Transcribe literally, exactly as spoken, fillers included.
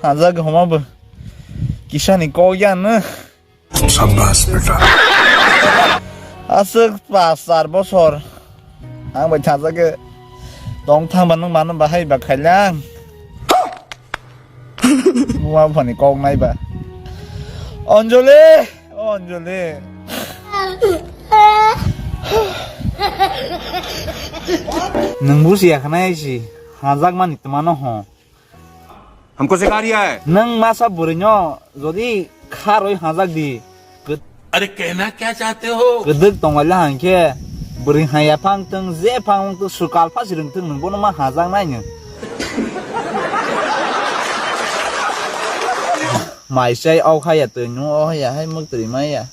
Hajak homa bo. Kisani kok ya no. Shabash beta. Aswk pas char bosor. Ang bai thajak tong thang ba nung mano bahai ba khailang. Buma phani kok nai ba. Anjali, o Anjali. Nung busi ya khnai si. Hajak mani tmano ho. हमको सिखा रिया है। Nwng masa bwrwino jodi kharwi hajak di. Kwd-, अरे कहना क्या चाहते हो? Kwdwk tonglaila hwnkhe bwrwi haya phang tong, je phang tong, swkal pha swrwng tong, nwng bono ma hajak nai nwng. Mai chai ok haya twi, nwng ok haya hai mwktwi maya.